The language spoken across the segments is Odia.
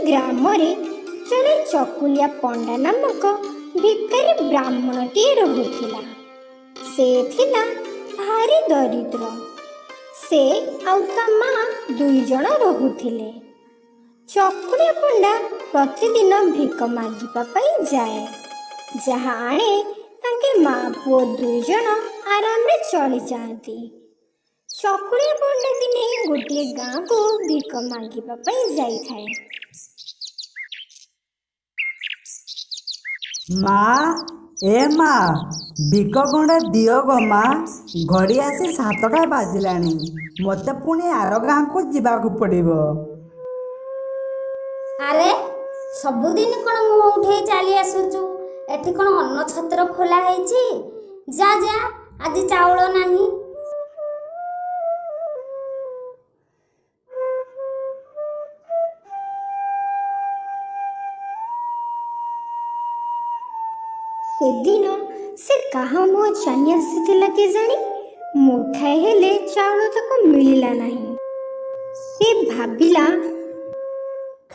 ଗ୍ରାମରେ ଜଣେ ଚକୁଳିଆ ପଣ୍ଡା ନାମକ ଭିକାରୀ ବ୍ରାହ୍ମଣଟିଏ ରହୁଥିଲା। ସେ ଥିଲା ଭାରି ଦରିଦ୍ର। ସେ ଆଉ ତା ମା ଦୁଇ ଜଣ ରହୁଥିଲେ। ଚକୁଳିଆ ପଣ୍ଡା ପ୍ରତିଦିନ ଭିକ ମାଗିବା ପାଇଁ ଯାଏ। ଯାହା ଆଣେ, ତାଙ୍କେ ମା ପୁଅ ଦୁଇ ଜଣ ଆରାମରେ ଚଳିଯାଆନ୍ତି। ଚକୁଳିଆ ପଣ୍ଡା ଦିନେ ଗୋଟିଏ ଗାଁକୁ ଭିକ ମାଗିବା ପାଇଁ ଯାଇଥାଏ। ମା, ଏ ମା, ଭିକ ଗଣ୍ଡେ ଦିଅ ଗୋ ମା। ଘଡ଼ି ଆସି 7ଟା ବାଜିଲାଣି, ମୋତେ ପୁଣି ଆର ଗାଁକୁ ଯିବାକୁ ପଡ଼ିବ। ଆରେ, ସବୁଦିନ କ'ଣ ମୁହଁ ଉଠେଇ ଚାଲି ଆସୁଛୁ? ଏଠି କ'ଣ ଅନ୍ନ ଛତ୍ର ଖୋଲା ହେଇଛି? ଯା ଯା, ଆଜି ଚାଉଳ ନାହିଁ। ସେଦିନ ସେ କାହା ମୁହଁ ଚାହିଁ ଆସିଥିଲା କେଜାଣି, ମୁଠାଏ ହେଲେ ଚାଉଳ ତାକୁ ମିଳିଲା ନାହିଁ। ସେ ଭାବିଲା,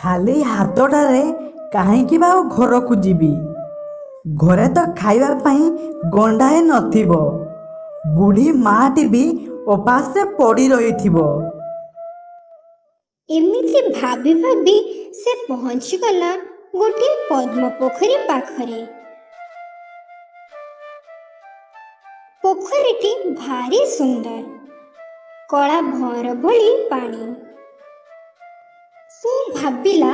ଖାଲି ହାତଟାରେ କାହିଁକି ବା ଆଉ ଘରକୁ ଯିବି? ଘରେ ତ ଖାଇବା ପାଇଁ ଗଣ୍ଡାଏ ନଥିବ, ବୁଢ଼ୀ ମାଟି ବି ଉପାସରେ ପଡ଼ି ରହିଥିବ। ଏମିତି ଭାବି ଭାବି ସେ ପହଞ୍ଚିଗଲା ଗୋଟିଏ ପଦ୍ମ ପୋଖରୀ ପାଖରେ। ପୋଖରୀଟି ଭାରି ସୁନ୍ଦର, କଳା ଭଅଁର ଭଳି ପାଣି। ସେ ଭାବିଲା,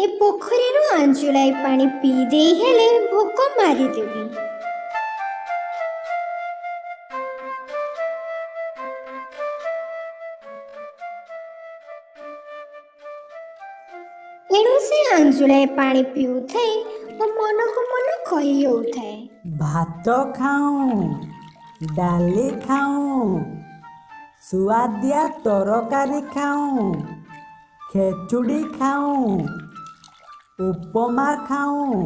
ଏ ପୋଖରୀରୁ ଆଞ୍ଜୁଳାଏ ପାଣି ପିଇ ଦେଇ ହେଲେ ଭୋକ ମାରିଦେବି। ଏଣୁ ସେ ଆଞ୍ଜୁଳାଏ ପାଣି ପିଉଥାଏ ଓ ମନକୁ ମନ କହି ହେଉଥାଏ, ଭାତ ଖାଉଁ, ଡାଲି ଖାଉଁ, ସୁଆଦିଆ ତରକାରୀ ଖାଉଁ, ଖେଚୁଡ଼ି ଖାଉଁ, ଉପମା ଖାଉଁ।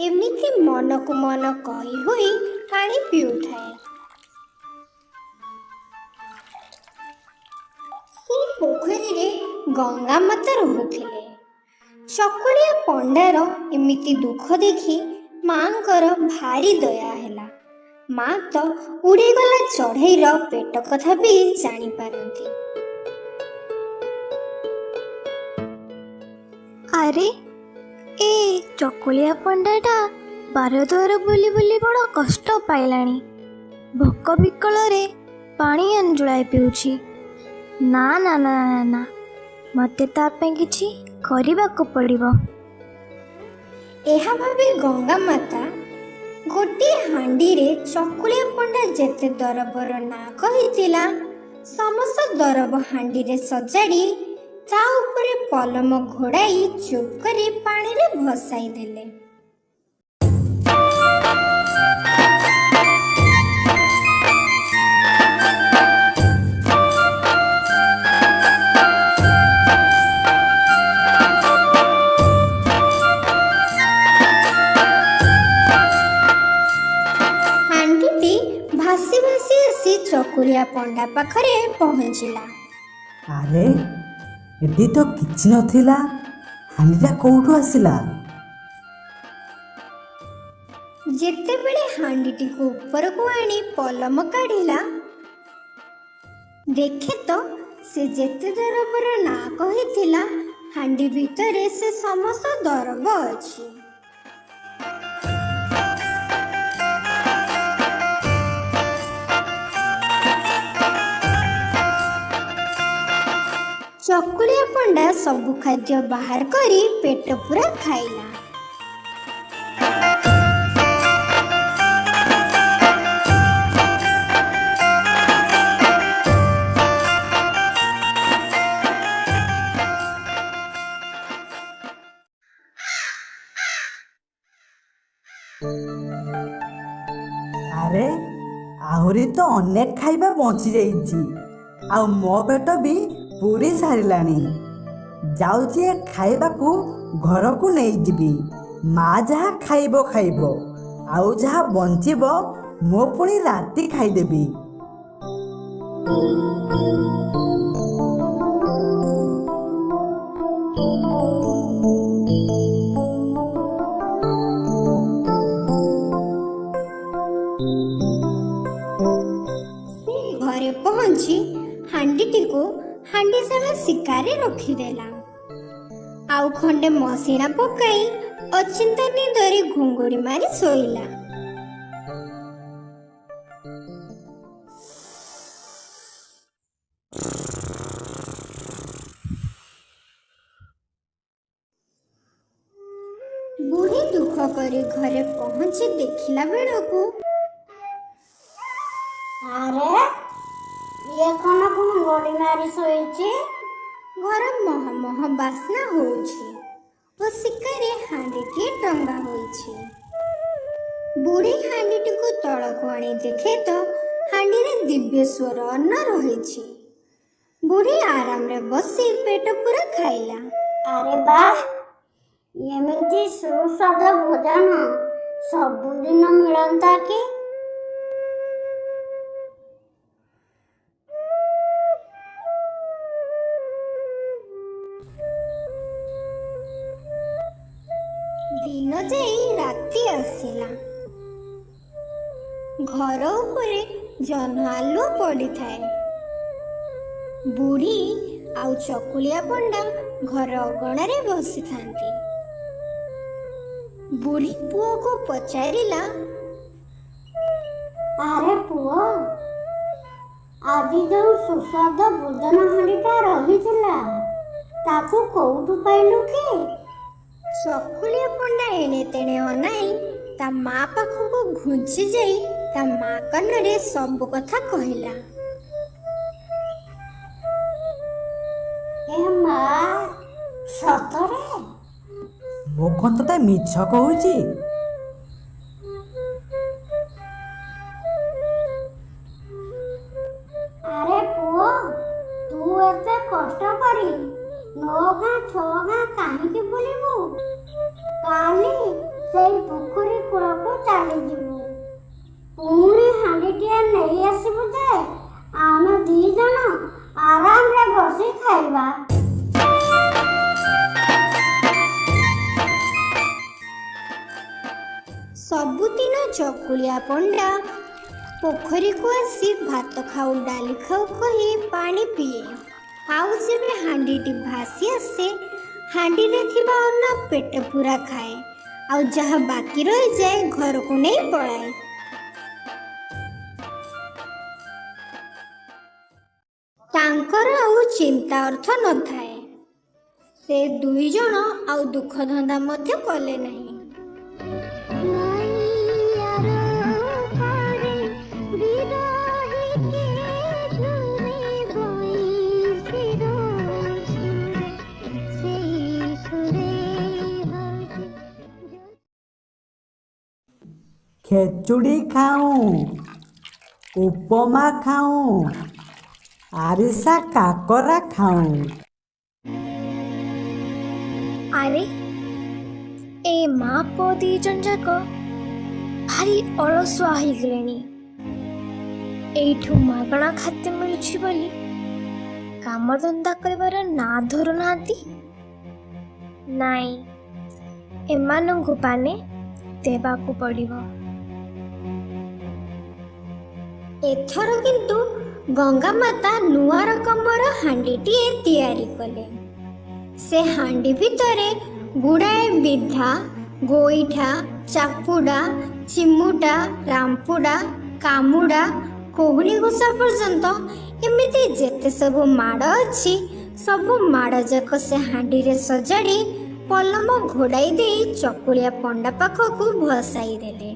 ଏମିତି ମନକୁ ମନ କହି ହୋଇ ପାଣି ପିଉଥାଏ। ସେ ପୋଖରୀରେ ଗଙ୍ଗା ମାତା ରହୁଥିଲେ। ଚକୁଳିଆ ପଣ୍ଡାର ଏମିତି ଦୁଃଖ ଦେଖି ମାଙ୍କର ଭାରି ଦୟା ହେଲା। ମା ତ ଉଡ଼ିଗଲା ଚଢ଼େଇର ପେଟ କଥା ବି ଜାଣିପାରନ୍ତି। ଆରେ, ଏ ଚକୁଳିଆ ପଣ୍ଡାଟା ବାରଦ୍ୱାର ବୁଲି ବୁଲି ବଡ଼ କଷ୍ଟ ପାଇଲାଣି। ଭୋକ ବିକଳରେ ପାଣି ଆଞ୍ଜୁଳାଏ ପିଉଛି। ନା ନା ନା ନା ନା, ମୋତେ ତା ପାଇଁ କିଛି କରିବାକୁ ପଡ଼ିବ। ଏହା ଭାବି ଗଙ୍ଗା ମାତା ଗୋଟିଏ ହାଣ୍ଡିରେ ଚକୁଳିଆ ପଣ୍ଡା ଯେତେ ଦରବର ନାଁ କହିଥିଲା, ସମସ୍ତ ଦରବ ହାଣ୍ଡିରେ ସଜାଡ଼ି ତା ଉପରେ ପଲମ ଘୋଡ଼ାଇ ଚୁପ୍ କରି ପାଣିରେ ଭସାଇ ଦେଲେ। ହାଣ୍ଡିଟି ଭାସି ଭାସି ଆସି ଚକୁଳିଆ ପଣ୍ଡା ପାଖରେ ପହଞ୍ଚିଲା। ଆରେ, ଏଠି ତ କିଛି ନଥିଲା, ହାଣ୍ଡିଟା କୋଉଠୁ ଆସିଲା? ଯେତେବେଳେ ହାଣ୍ଡିଟିକୁ ଉପରକୁ ଆଣି ପଲମ କାଢ଼ିଲା, ଦେଖେ ତ ସେ ଯେତେ ଦରବର ନାଁ କହିଥିଲା, ହାଣ୍ଡି ଭିତରେ ସେ ସମସ୍ତ ଦରବ ଅଛି। ଚକୁଳିଆ ପଣ୍ଡା ସବୁ ଖାଦ୍ୟ ବାହାର କରି ପେଟ ପୂରା ଖାଇଲା। ଆରେ, ଆହୁରି ତ ଅନେକ ଖାଇବା ବଞ୍ଚି ଯାଇଛି, ଆଉ ମୋ ପେଟ ବି ପୁରି ସାରିଲାଣି। ଯାଉଛି ଏ ଖାଇବାକୁ ଘରକୁ ନେଇଯିବି। ମା ଯାହା ଖାଇବ ଖାଇବ, ଆଉ ଯାହା ବଞ୍ଚିବ ମୁଁ ପୁଣି ରାତି ଖାଇଦେବି। ଘରେ ପହଞ୍ଚି ହାଣ୍ଡିଟିକୁ ହାଣ୍ଡିଶାଳ ଶିକାରେ ରଖିଦେଲା। ଆଉ ଖଣ୍ଡେ ମସିଣା ପକାଇ ଅଚିନ୍ତା ନିଦରେ ଘୁଙ୍ଗୁଡ଼ି ମାରି ଶୋଇଲା। ବୁଢ଼ୀ ଦୁଃଖ କରି ଘରେ ପହଞ୍ଚି ଦେଖିଲା ବେଳକୁ ଆରେ, ଇଏ କଣ ଘୁଙ୍ଗୁଡ଼ି ମାରି ଶୋଇଛି? ଘର ମହ ମହ ବାସ୍ନା ହଉଛି ଓ ଶିକାରେ ହାଣ୍ଡିଟିଏ ଟଙ୍ଗା ହୋଇଛି। ବୁଢ଼ୀ ହାଣ୍ଡିଟିକୁ ତଳକୁ ଆଣି ଦେଖେ ତ ହାଣ୍ଡିରେ ଦିବ୍ୟସ୍ୱର ଅନ୍ନ ରହିଛି। ବୁଢ଼ୀ ଆରାମରେ ବସି ପେଟ ପୂରା ଖାଇଲା। ଆରେ ବାଃ, ଏମିତି ସୁସ୍ୱାଦ ଭୋଜନ ସବୁଦିନ ମିଳନ୍ତା କି! ଦିନ ଯାଇ ରାତି ଆସିଲା। ଘର ଉପରେ ଜହ୍ନ ଆଲୁଅ ପଡ଼ିଥାଏ। ବୁଢ଼ୀ ଆଉ ଚକୁଳିଆ ପଣ୍ଡା ଘର ଅଗଣାରେ ବସିଥାନ୍ତି। ବୁଢ଼ୀ ପୁଅକୁ ପଚାରିଲା, ଆରେ ପୁଅ, ଆଜି ଯୋଉ ସୁସ୍ୱାଦ ଭୋଜନ ହାଣ୍ଡିଟା ରହିଥିଲା, ତାକୁ କୋଉଠୁ ପାଇଲୁ କି? ଚକୁଳିଆ ପଣ୍ଡା ଏଣେ ତେଣେ ଅନାଇ ତା ମା ପାଖକୁ ଘୁଞ୍ଚି ଯାଇ ତା ମା କାନରେ ସବୁ କଥା କହିଲା। ଏ ମା, ସତରେ? ମୁଁ କ'ଣ ତୋତେ ମିଛ କହୁଛି? ଆରେ ପୁଅ, ତୁ ଏତେ କଷ୍ଟ କରି ନଅ ଗାଁ ଛଅ ଗାଁ କାହିଁକି ବୁଲିବୁ? କାଲି ସେଇ ପୋଖରୀ କୂଳକୁ ଚାଲିଯିବୁ, ପୁଣି ହାଣ୍ଡିଟିଏ ନେଇ ଆସିବୁ ଯେ ଆମେ ଦି ଜଣ ଆରାମରେ ବସି ଖାଇବା। ସବୁଦିନ ଚକୁଳିଆ ପଣ୍ଡା ପୋଖରୀକୁ ଆସି ଭାତ ଖାଉ ଡାଲି ଖାଉ କହି ପାଣି ପିଏ। ଆଉ ଯେବେ ହାଣ୍ଡିଟି ଭାସି ଆସେ, ହାଣ୍ଡିରେ ଥିବା ଅନ୍ନ ପେଟ ପୂରା ଖାଏ, ଆଉ ଯାହା ବାକି ରହିଯାଏ ଘରକୁ ନେଇ ପଳାଏ। ତାଙ୍କର ଆଉ ଚିନ୍ତା ଅର୍ଥ ନଥାଏ। ସେ ଦୁଇ ଜଣ ଆଉ ଦୁଃଖ ଧନ୍ଦା ମଧ୍ୟ କଲେ ନାହିଁ। ଖେଚୁଡ଼ି ଖାଉଁ, ଉପମା ଖାଉଁ, ଆରିସା କାକରା ଖାଉଁ। ଆରେ, ଏ ମା ପୁଅ ଦି ଜଣ ଯାକ ଭାରି ଅଳସୁଆ ହେଇଗଲେଣି। ଏଇଠୁ ମାଗଣା ଖାଦ୍ୟ ମିଳୁଛି ବୋଲି କାମଧନ୍ଦା କରିବାର ନାଁ ଧରୁନାହାନ୍ତି। ନାଇଁ, ଏମାନଙ୍କୁ ପାନେ ଦେବାକୁ ପଡ଼ିବ। ଏଥର କିନ୍ତୁ ଗଙ୍ଗା ମାତା ନୂଆ ରକମର ହାଣ୍ଡିଟିଏ ତିଆରି କଲେ। ସେ ହାଣ୍ଡି ଭିତରେ ଗୁଡ଼ାଏ ବିଧା, ଗୋଇଠା, ଚାପୁଡ଼ା, ଚିମୁଟା, ରାମ୍ପୁଡ଼ା, କାମୁଡ଼ା, କୋହୁଣି ଘୁଷା ପର୍ଯ୍ୟନ୍ତ ଏମିତି ଯେତେ ସବୁ ମାଡ଼ ଅଛି, ସବୁ ମାଡ଼ ଯାକ ସେ ହାଣ୍ଡିରେ ସଜାଡ଼ି ପଲମ ଘୋଡ଼ାଇ ଦେଇ ଚକୁଳିଆ ପଣ୍ଡା ପାଖକୁ ଭସାଇ ଦେଲେ।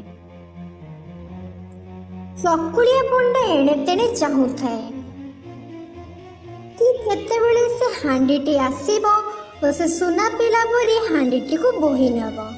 ଚକୁଳିଆ ପଣ୍ଡା ଏଣେ ତେଣେ ଚାହୁଁଥାଏ କି କେତେବେଳେ ସେ ହାଣ୍ଡିଟି ଆସିବ ଓ ସେ ସୁନା ପିଲା ପରି ହାଣ୍ଡିଟିକୁ ବୋହି ନେବ।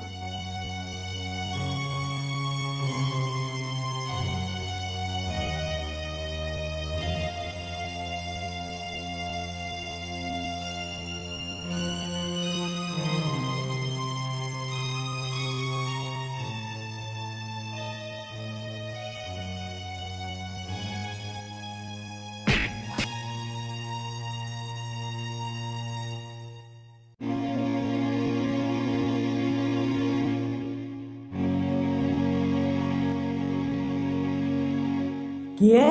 କିଏ?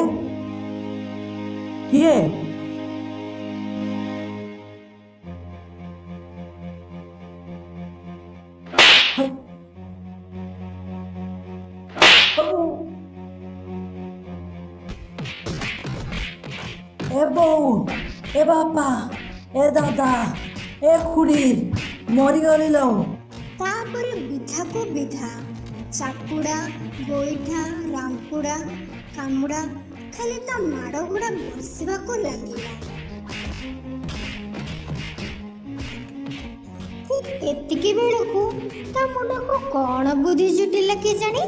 କିଏ? ହଇ। ହଉ। ଏ ବୋଉ, ଏ ବାପା, ଏ ଦାଦା, ଏ ଖୁଡ଼ି, ମରିଗଲି ଲୋ। ତାପରେ ବିଧାକୁ ବିଧା, ଚାପୁଡ଼ା, ଗୋଇଠା, ରାମ୍ପୁଡ଼ା, କାମୁଡ଼ା, ଖାଲି ତା ମାଡ଼ ଗୁଡ଼ା ବର୍ଷିବାକୁ ଲାଗିଲା। ଠିକ୍ ଏତିକି ବେଳକୁ ତା ମୁଣ୍ଡକୁ କ'ଣ ବୁଦ୍ଧି ଜୁଟିଲା କେଜାଣି,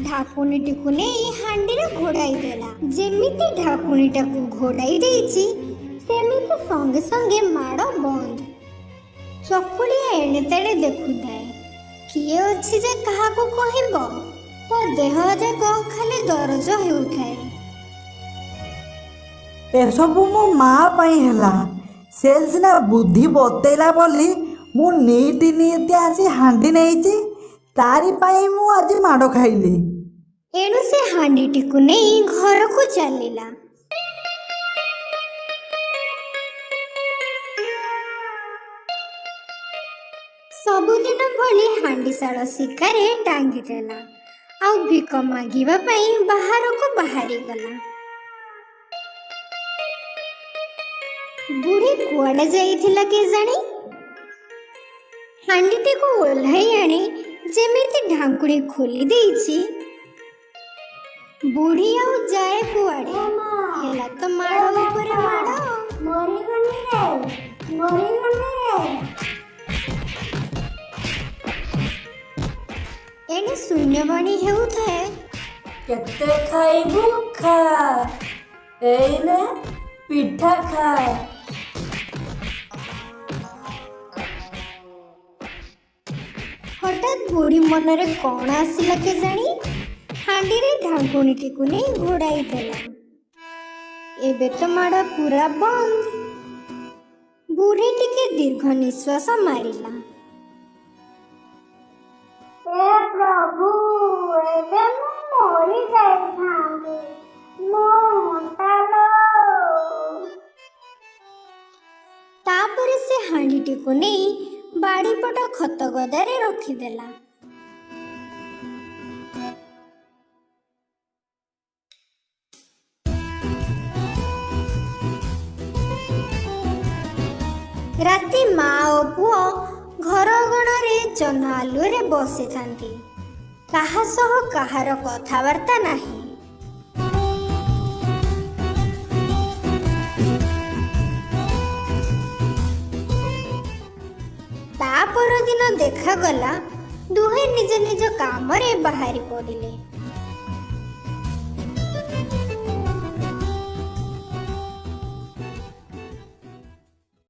ଢାକୁଣୀଟିକୁ ନେଇ ହାଣ୍ଡିରେ ଘୋଡ଼ାଇ ଦେଲା। ଯେମିତି ଢାକୁଣୀଟାକୁ ଘୋଡ଼ାଇ ଦେଇଛି, ସେମିତି ସଙ୍ଗେ ସଙ୍ଗେ ମାଡ଼ ବନ୍ଦ। ଚକୁଳିଆ ଏଣେ ତେଣେ ଦେଖୁଥାଏ, କିଏ ଅଛି ଯେ କାହାକୁ କହିବ? ତା ଦେହ ଯାକ ଖାଲି ଦରଜ ହେଉଥାଏ। ଏସବୁ ମୋ ମା ପାଇଁ ହେଲା। ସେ ସିନା ବୁଦ୍ଧି ବତେଇଲା ବୋଲି ମୁଁ ନିଇତି ନିଇତି ଆସି ହାଣ୍ଡି ନେଇଛି। ତାରି ପାଇଁ ମୁଁ ଆଜି ମାଡ଼ ଖାଇଲି। ଏଣୁ ସେ ହାଣ୍ଡିଟିକୁ ନେଇ ଘରକୁ ଚାଲିଲା। ସବୁଦିନ ଭଳି ହାଣ୍ଡିଶାଳ ଶିକାରେ ଟାଙ୍ଗିଦେଲା ଆଉ ଭିକ ମାଗିବା ପାଇଁ ବାହାରକୁ ବାହାରିଗଲା। ବୁଢ଼ୀ କୁଆଡ଼େ ଯାଇଥିଲା କେଜାଣି, ହାଣ୍ଡିଟିକୁ ଓହ୍ଲାଇ ଆଣି ଯେମିତି ଢାଙ୍କୁଣୀ ଖୋଲି ଦେଇଛି, ବୁଢ଼ୀ ଆଉ ଯାଏ କୁଆଡ଼େ? ହେଲା ତ ମାଡ଼ ଉପରେ ମାଡ଼। ମରିଗଲି ରେ, ମରିଗଲି ରେ। ଏଣେ ଶୂନ୍ୟବାଣୀ ହେଉଥାଏ। କେତେ ଖାଇବୁ ଖା, ଏଇନେ ପିଠା ଖା। ହଠାତ୍ ବୁଢ଼ୀ ମନରେ କ'ଣ ଆସିଲା କେଜାଣି, ହାଣ୍ଡିରେ ଢାଙ୍କୁଣୀଟିକୁ ନେଇ ଘୋଡ଼ାଇ ଦେଲା। ଏବେ ତ ମାଡ଼ ପୁରା ବନ୍ଦ। ବୁଢ଼ୀ ଟିକେ ଦୀର୍ଘ ନିଶ୍ୱାସ ମାରିଲା। ଏ ପ୍ରଭୁ, ଏବେ ମୁଁ ମରି ଯାଇଥାନ୍ତି। ମୋ ଅଣ୍ଟା ଲୋ। ତାପରେ ସେ ହାଣ୍ଡିଟିକୁ ନେଇ ବାଡ଼ିପଟ ଖତ ଗଦାରେ ରଖିଦେଲା। ରାତି ମା ଓ ପୁଅ ଘର ଅଗଣାରେ ଜହ୍ନ ଆଲୁଅରେ ବସିଥାନ୍ତି। କାହା ସହ କାହାର କଥାବାର୍ତ୍ତା ନାହିଁ। ତା ପରଦିନ ଦେଖାଗଲା, ଦୁହେଁ ନିଜ ନିଜ କାମରେ ବାହାରି ପଡ଼ିଲେ।